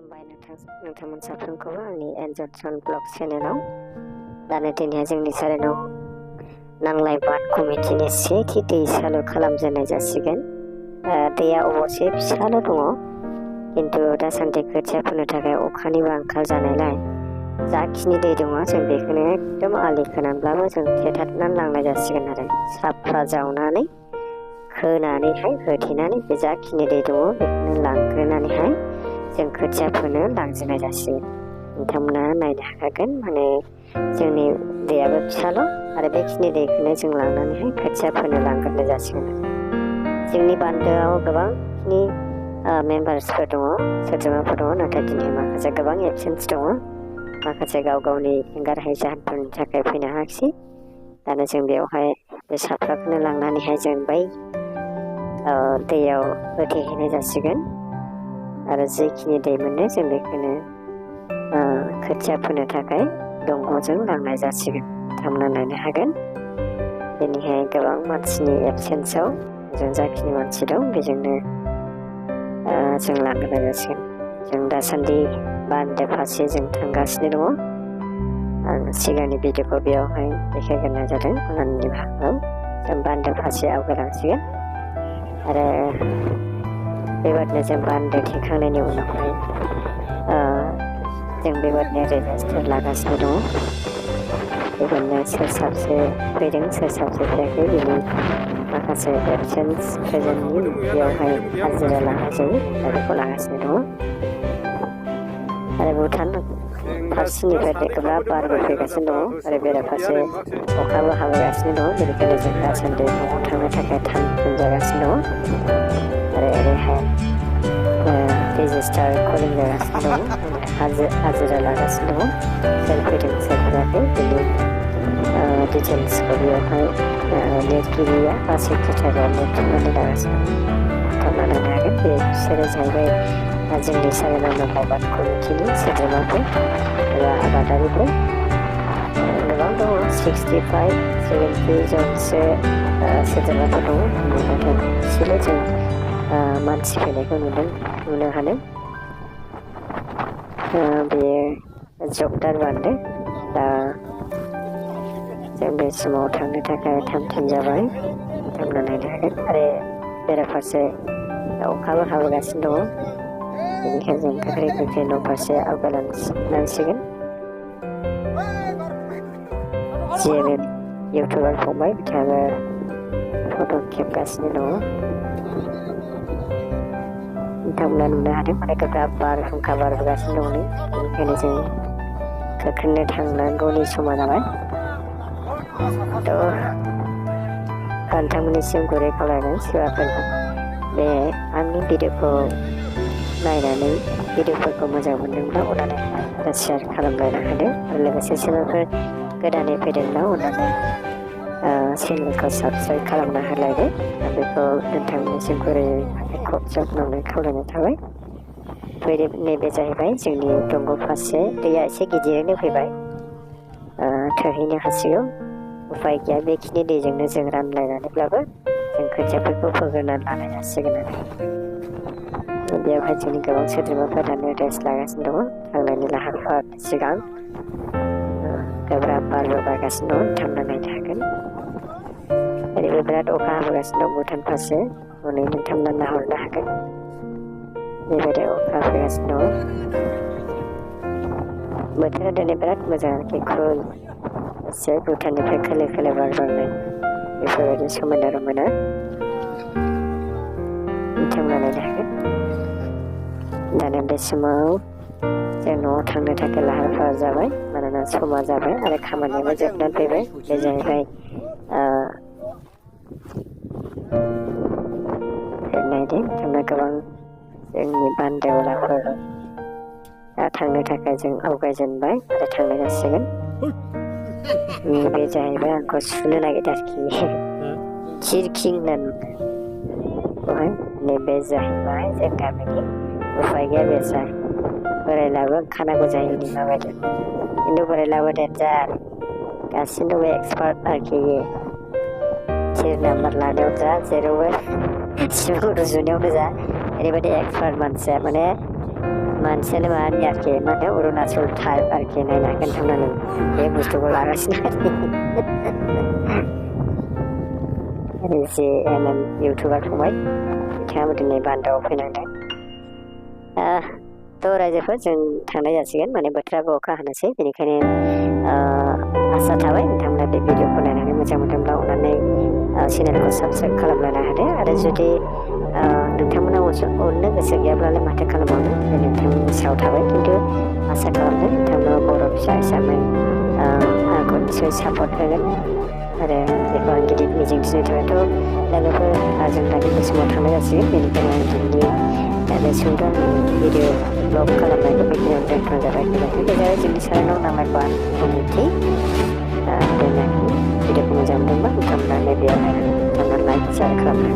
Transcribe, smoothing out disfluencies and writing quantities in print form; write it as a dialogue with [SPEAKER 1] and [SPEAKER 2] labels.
[SPEAKER 1] खुलुमबाय नोंथांमोन साफ्रोमखौबो आंनि एन्जरसन ब्लग चेनेलाव। दानो दिनैहाय जोंनि चेनेलाव नांलाय बाद कमिटिनि सेथि दै सालु खालामजेननाय जासिगोन। दैया अबसे फिसाल' दङ, खिन्थु दासान्दि खोथिया फोनो थाखाय अखानिबो आंखाल जानायलाय जाखिनि दै दङ जों बेखौनो एकदम आलि खोनानैब्लाबो जों थेथाबनानै लांनाय जासिगोन आरो साफ्रा जावनानै खोनानैहाय होथेनानै बे जाखिनि दै दङ बेखौनो लांग्रोनानैहाय जों खोथिया फोनो लांजेननाय जासिगोन। नोंथांमोना नायनो हागोन, माने जोंनि दैयाबो फिसाल' आरो बेखिनि दैखौनो जों लांनानैहाय खोथिया फोनो लांग्रोनाय जासिगोन। जोंनि बान्दोआव गोबांखिनि मेम्बार्सफोर दङ, सोद्रोमाफोर दङ, नाथाय दिनै माखासे गोबां एबसेन्स दङ। माखासे गाव गावनि एंगारहायै जाहोनफोरनि थाखाय फैनो हायाखिसै। दानो जों बेवहाय बे साफ्राखौनो लांनानैहाय जों बै दैयाव होथेहैनाय जासिगोन आरो जेखिनि दै मोनो जों बेखौनो खोथिया फोनो थाखाय दंग'जों लांनाय जासिगोन। नोंथांमोना नायनो हागोन, बेनिहाय गोबां मानसिनि एबसेन्सआव जों जाखिनि मानसि दं बेजोंनो जों लांनाय जासिगोन। जों दासान्दि बान्दो फारसे जों थांगासिनो दङ। आं सिगांनि भिडिअखौ बेयावहाय देखायग्रोनाय जादों। उननि बाहागोआव जों बान्दो फारसे आवगायलांसिगोन आरो बेबादिनो जों बान्दो थेखांनायनि उनावहाय जों बेबादिनो रेजिस्टार लागासिनो दङ। बेबादिनो सोर साबसे फैदों सोर साबसे फैयाखै बेनि माखासे एबसेन्स प्रेजेन्टनि बेयावहाय हाजिरा लानाय जायो दा बेखौ लागासिनो दङ। आरो भुटान फारसेनिफ्राय गोब्राब बारबो फैगासिनो दङ आरो बेराफारसे अखाबो हाबोगासिनो दङ। बेनिखायनो जों दासान्दि न'आव थांनो थाखाय थाम थिम जागासिनो दङ आरो ओरैहाय रेजिस्टार कलिं जागासिनो दङ। हाजिरा लागासिनो दङ, सोर फैदों सोर फैयाखै बेनि डिटेल्सखौ बेयावहाय लिरगिरिया बा सेक्रेटारिया लिरथुमनानै लागासिनो दङ। नोंथांमोना नायनो हागोन, बिसोरो जाहैबाय जोंनि चेनेलाव नांलाय बाद कमिटिनि सोद्रोमाफोर एबा आबादारिफोर। गोबां दङ, 65-70 जनसो सोद्रोमाफोर दङ। नाथाय एसेल' जों मानसि फैनायखौ नुनो हादों। बेयो जगदार बान्दो। दा जों बे समाव थांनो थाखाय थाम थिम जाबाय। नोंथांमोना नायनो हागोन आरो बेराफारसे अखाबो हाबोगासिनो दङ। बेनिखायनो जों गोख्रै न' फारसे आवगायलांसिगोन। जिएमएम इउटुबार फंबाय बिथाङाबो फट' खेबगासिनो दङ। नोंथांमोना नुनो हादों, माने गोब्राब बारहुंखा बारबोगासिनो दङ। बेनिखायनो जों गोख्रैनो थांनांगौनि समा जाबाय। नोंथांमोननिसिम गुरै खावलायनाय, सोरबाफोर बे आंनि भिडिअखौ नायनानै भिडिअफोरखौ मोजां मोनदोंब्ला अननानै लाइक आरो शेयार खालामलायना होदो आरो लोगोसे सोरबाफोर गोदानै फैदोंब्ला अननानै चेनेलखौ साबस्क्राइब खालामना होलायदो। बेखौ नोंथांमोननिसिम गुरै खावलायनाय थाबाय। नैबे जाहैबाय जोंनि दंग' फारसे दैया एसे गिदिरैनो फैबाय, थोहैनो हासिगौ। उफाय गैया, बेखिनि दैजोंनो जों रानलायनानैब्लाबो जों खोथियाफोरखौ फोग्रोनानै लानाय जासिगोन आरो बेवहाय जोंनि गोबां सोद्रोमाफोरानो रेस्ट लागासिनो दङ थांनायनि लाहार फाहारनि सिगां। गोब्राब बारबो बारगासिनो दङ, नोंथांमोना नायनो हागोन। ओरैबो बिराद अखा हाबोगासिनो दं भुटान फारसे, हनै नोंथांमोना नाहरनो हागोन। बेबायदि अखा फैगासिनो दङ। बोथोरा दिनै बिराद मोजां आरोखि, खुल एसे भुटाननिफ्राय खोलो खोलो बार बारनाय बेफोरबायदि समायना रमायना। नोंथांमोना नायनो हागोन। दानो बे समाव जों न'आव थांनो थाखाय लाहार फाहार जाबाय, मानोना समा जाबाय आरो खामानियाबो जोबनानै फैबाय। बे जाहैबाय नायदो, नोंथांमोना गोबां जोंनि बान्दोआवलाफोर थांनो थाखाय जों आवगायजेनबाय आरो थांनाय जासिगोन। बे जाहैबाय आंखौ सुनो नागिरदों आरोखि, खिरखि होननानै बेवहाय। नैबे जाहैबाय जों गामिनि उफाय गैया बेसा बोरायलाबो ओंखारनांगौ जायो माबायदि, खिन्थु बोरायलाबो देनजार, गासिबो एक्सपार्ट आरोखि। थिर नाम्बार लानायावनो जा, जेरावबो सिमां रुजुनायावनो जा, ओरैबायदि एक्सपार्ट मानसिया, माने मानसियानो माबानि आरोखि मा होनो अरुणाचल टाइप आरोखि नायनो हागोन थांनानै बे बुस्थुखौ लागासिनो आरो JNN इउटुबार फंबाय बिथाङाबो दिनै बान्दोआव फैनांदों। थ' रायजोफोर जों थांनाय जासिगोन माने बोथोराबो अखा हानोसै बेनिखायनो आसा थाबाय नोंथांमोना बे भिडिअखौ नायनानै मोजां मोनदोंब्ला अननानै चेनेलखौ साबस्क्राइब खालामलायनो हादो आरो जुदि नोंथांमोना अननो गोसो गैयाब्लालाय माथो खालामबावनो बे नोंथांमोननि सायाव थाबाय खिन्थु आसा खालामदों नोंथांमोना बर' फिसा हिसाबै आंखौ निसय सापर्ट होगोन आरो बेखौ आं गिदिर मिजिंथिनाय थाबायथ' लोगोफोर जों दानि बे समाव थांनाय जासिगोन बेनिखायनो आं दिनैनि बे सुंद' भिडिअ ब्लग खालामनायखौ बेखिनियाव दोनथ'नाय जाबाय गोजोन्थों। गेजेराव जोंनि चेनेलाव नांलाय बाट कमिउनिटि भिडिअखौ मोजां मोनदोंबा नोंथांमोना नैबेयावहाय लाइक शेयार खालामनो